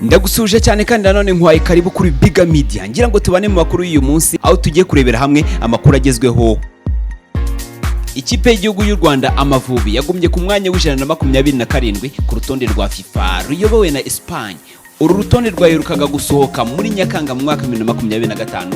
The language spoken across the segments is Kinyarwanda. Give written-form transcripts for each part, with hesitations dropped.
Ndagusuje cyane kandi nanone nkwaye karibu kuri Biga Media. Ngira ngo tubane mu makuru y'uyu munsi, aho tugiye kurebera hamwe amakuru agezweho. Ikipe y'igihugu y'u Rwanda Amavubi yagumye ku mwanya wa 127 ku rutonde rwa FIFA ruyobowe na Espagne. Uru rutonde rwaherukaga gusohoka muri Nyakanga mu mwaka wa 2025,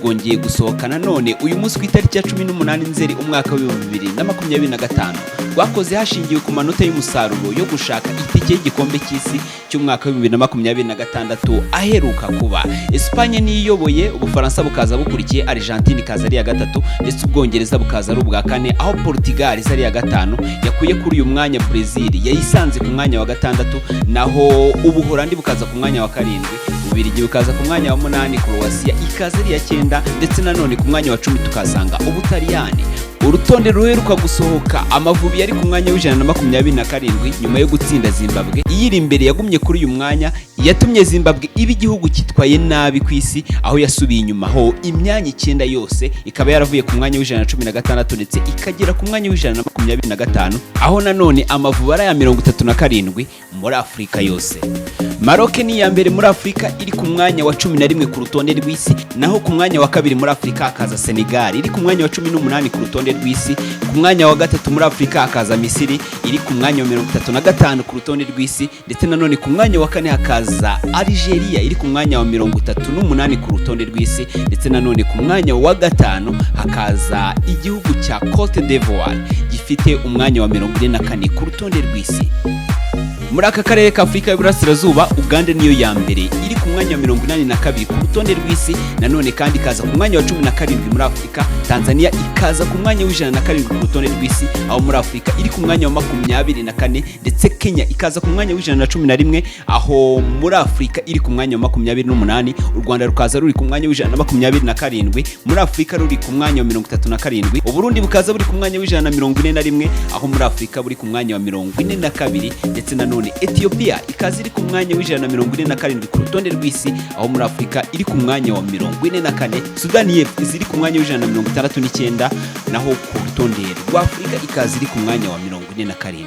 rwongeye gusohoka nanone uyu munsi ku itariki ya 18 Nzeri umwaka wa 2025. Rwakoze hashingiwe ku manota y'umusaruro yo gushaka itike y'igikombe cy'isi cy'umwaka wa 2026 aheruka kuba. Espagne niyo iyoboye, Ubufaransa bukaza bukurikiye, Argentine ikaza ari iya gatatu, ndetse Ubwongereza bukaza ari ubwa kane, aho Portugal iza ari iya gatanu yakuye kuri uyu mwanya Brazil yayisanze ku mwanya wa gatandatu, naho Ubuholandi bukaza ku mwanya wa karindwi, Ububiligi bukaza ku mwanya wa munani, Croatia ikaza ari iya cyenda, ndetse nanone ku mwanya wa 10 tukasanga Ubutaliyani. Urutonde ruheruka gusohoka, Amavubi yari ku mwanya wa 127 nyuma yo gutsinda Zimbabwe iyiri imbere. Yagumye kuri uyu mwanya, yatumye Zimbabwe iba igihugu cyitwaye nabi ku isi, aho yasubiye inyuma ho imyanya icyenda yose, ikaba yaravuye ku mwanya wa 116 ndetse ikagera ku mwanya wa 125, aho nanone Amavubi ari aya 37 muri Afurika yose. Maroc ni iya mbere muri Afurika, iri ku mwanya wa 11 ku rutonde rw'isi, naho ku mwanya wa kabiri muri Afurika hakaza Senegal iri ku mwanya wa 18 ku rutonde rw'isi. Ku mwanya wa gatatu muri Afurika hakaza Misiri iri ku mwanya wa 35 ku rutonde rw'isi, ndetse nanone ku mwanya wa kane hakaza Algeria iri ku mwanya wa 38 ku rutonde rw'isi, ndetse nanone ku mwanya wa gatanu hakaza igihugu cya Cote d'Ivoire gifite umwanya wa 44 ku rutonde rw'isi. Muri aka karere ka Afurika y'Iburasirazuba, Uganda niyo ya mbere, iri ku mwanya wa 82 ku rutonde rw'isi, nanone kandi ikaza ku mwanya wa 17 muri Afurika. Tanzania ikaza ku mwanya wa 107 ku rutonde rw'isi, aho muri Afurika iri ku mwanya wa 24, ndetse Kenya ikaza ku mwanya wa 111, aho muri Afurika iri ku mwanya wa 28. U Rwanda rukaza ruri ku mwanya wa 127, muri Afurika ruri ku mwanya wa 37. Uburundi bukaza buri ku mwanya wa 141, aho muri Afurika buri ku mwanya wa 42, ndetse nanone Ethiopia ikaza iri ku mwanya wa 147 ku rutonde rw'isi, aho muri Afurika iri ku mwanya wa 44. Sudani y'Epfo iza iri ku mwanya wa 169, naho ku rutonde rwa Afurika ikaza iri ku mwanya wa 47.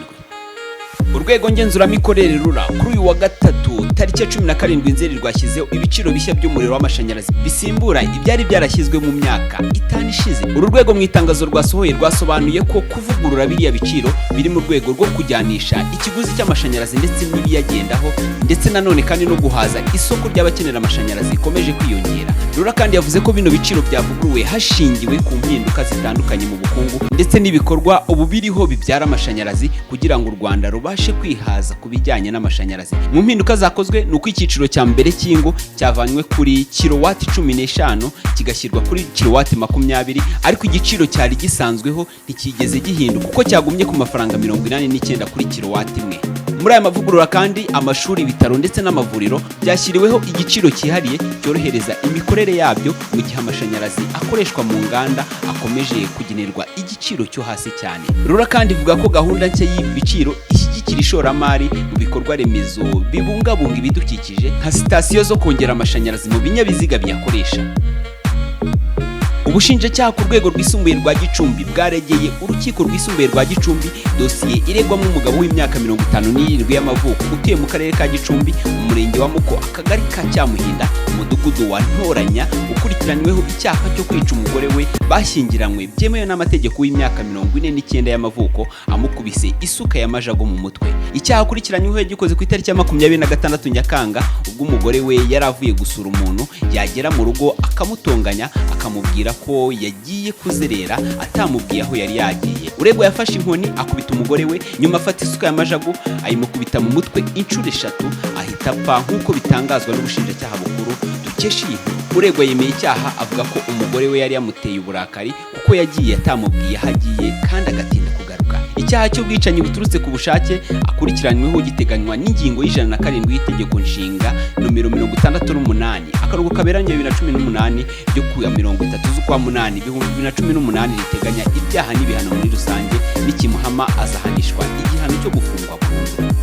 Urwego ngenzuramikorere RURA kuri uyu wa gatatu tariki ya 17 Nzeri rwashyizeho ibiciro bishya by'umuriro w'amashanyarazi bisimbura ibyari byarashyizwe mu myaka 5 ishize. Uru rwego mu itangazo rwasohoye rwasobanuye ko kuvugurura biriya biciro biri mu rwego rwo kujyanisha ikiguzi cy'amashanyarazi ndetse n'ibiyagendaho, ndetse nanone kandi no guhaza isoko ry'abakenera amashanyarazi rikomeje kwiyongera. RURA kandi yavuze ko bino biciro byavuguruwe hashingiwe ku mpinduka zitandukanye mu bukungu ndetse n'ibikorwa ubu biriho bibyara amashanyarazi, kugira ngo u Rwanda rubashe kwihaza ku bijyanye n'amashanyarazi. Mu mpinduka zakozwe ni uko icyiciro cya mbere cy'ingo cyavanywe kuri kilowati 15 kigashyirwa kuri kilowati 20, ariko igiciro cyari gisanzweho ntikigeze gihinduka kuko cyagumye ku mafaranga 89 kuri kilowati imwe. Muri aya mavugurura kandi, amashuri, ibitaro ndetse n'amavuriro byashyiriweho igiciro cyihariye cyorohereza imikorere yabyo, mu gihe amashanyarazi akoreshwa mu nganda akomeje kugenerwa igiciro cyo hasi cyane. RURA kandi ivuga ko gahunda nshya y'ibi biciro ishyigikira ishoramari mu bikorwa remezo bibungabunga ibidukikije, nka sitasiyo zo kongera amashanyarazi mu binyabiziga biyakoresha. Ubushinjacyaha ku rwego rwisumbuye rwa Gicumbi bwaregeye Urukiko Rwisumbuye rwa Gicumbi dosiye iregwamo umugabo w'imyaka 57 y'amavuko utuye mu Karere ka Gicumbi, Umurenge wa Muko, Akagari ka Cyamuhinda, Umudugudu wa Ntoranya, ukurikiranyweho icyaha cyo kwica umugore we bashyingiranywe byemewe n'amategeko w'imyaka 49 y'amavuko, amukubise isuka ya majago mu mutwe. Icyaha akurikiranyweho yagikoze ku itariki ya 26 Nyakanga, ubwo umugore we yari avuye gusura umuntu, yagera mu rugo akamutonganya, akamubwira ko yagiye kuzerera atamubwiye aho yari yagiye. Uregwa yafashe inkoni akubita umugore we, nyuma afata isuka ya majago ayimukubita mu mutwe inshuro eshatu, ahita apfa, nk'uko bitangazwa n'ubushinjacyaha bukuru dukesha iyi nkuru. Uregwa yemeye icyaha, avuga ko umugore we yari yamuteye uburakari kuko yagiye atamubwiye aho agiye kandi agatinda kugaruka. Icyaha cy'ubwicanyi buturutse ku bushake akurikiranyweho giteganywa n'ingingo ya 107 y'Itegeko Nshinga nomero 68/2018 ryo ku ya 30 z'ukwa munani 2018, riteganya ibyaha n'ibihano muri rusange. Nikimuhama azahanishwa igihano cyo gufungwa burundu.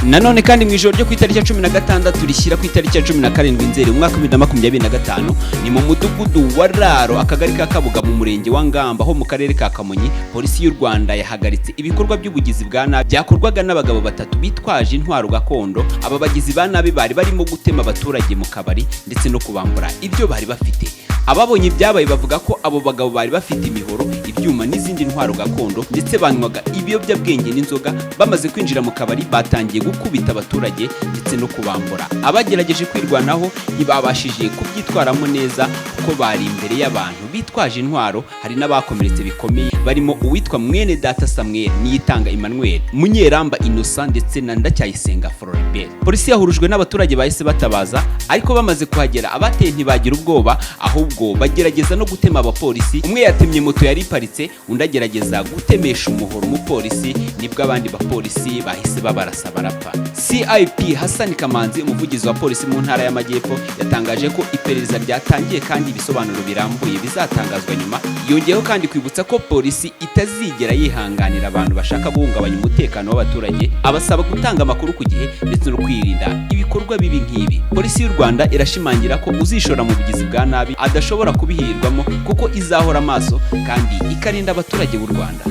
Nanone kandi mu ijoro ryo ku itariki ya 16 rishyira ku itariki ya 17 Nzeri umwaka wa 2025, ni mu mudugudu wa Raro, akagari ka Kabuga, mu murenge wa Ngamba ho mu karere ka Kamonyi, Polisi y'u Rwanda yahagaritse ibikorwa by'ubugizi bwa nabi byakorwaga n'abagabo batatu bitwaje intwaro gakondo. Aba bagizi ba nabi bari barimo gutema abaturage mu kabari ndetse no kubambura ibyo bari bafite. Ababonye ibyabaye bavuga ko abo bagabo bari bafite imihoro, ibyuma n'izindi ntwaro gakondo, ndetse banywaga ibiyobyabwenge n'inzoga. Bamaze kwinjira mu kabari, batangiye gukubita abaturage ndetse no kubambura. Abagerageje kwirwanaho ntibabashije kubyitwaramo neza kuko bari imbere y'abantu bitwaje intwaro. Hari n'abakomeretse bikomeye, barimo uwitwa Mwene Data Samuel, Niyitanga Emmanuel, Munyeramba Innocent ndetse na Ndacyayisenga Floribert. Polisi yahurujwe n'abaturage bahise batabaza, ariko bamaze kuhagera abateye ntibagira ubwoba, ahubwo bagerageza no gutema abapolisi. Umwe yatemye moto yari iparitse, undi agerageza gutemesha umuhoro umupolisi, nibwo abandi bapolisi bahise babarasa barapfa. CIP Hassan Kamanzi, umuvugizi wa polisi mu ntara y'Amajyepfo, yatangaje ko iperereza ryatangiye kandi ibisobanuro birambuye bizatangazwa nyuma. Yongeyeho kandi kwibutsa ko polisi itazigera yihanganira abantu bashaka guhungabanya umutekano w'abaturage, abasaba gutanga amakuru ku gihe ndetse no kwirinda ibikorwa bibi nk'ibi. Polisi y'u Rwanda irashimangira ko uzishora mu bugizi bwa nabi adashobora kubihirirwamo, kuko izahora amaso kandi ikarinda abaturage b'u Rwanda.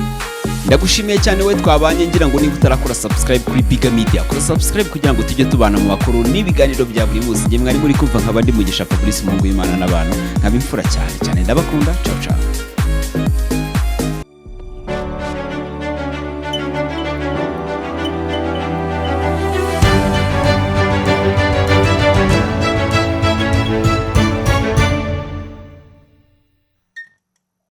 Ndagushimiye cyane we twabanye. Ngira ngo niba utarakora subscribe kuri Biga Media, kora subscribe kugira ngo tujye tubana mu makuru n'ibiganiro bya buri munsi. Njye mwari muri kumva nkaba ndi Mugisha Fabrice, umuhungu w'Imana n'abantu, nkaba imfura cyane cyane. Ndabakunda, ciao ciao.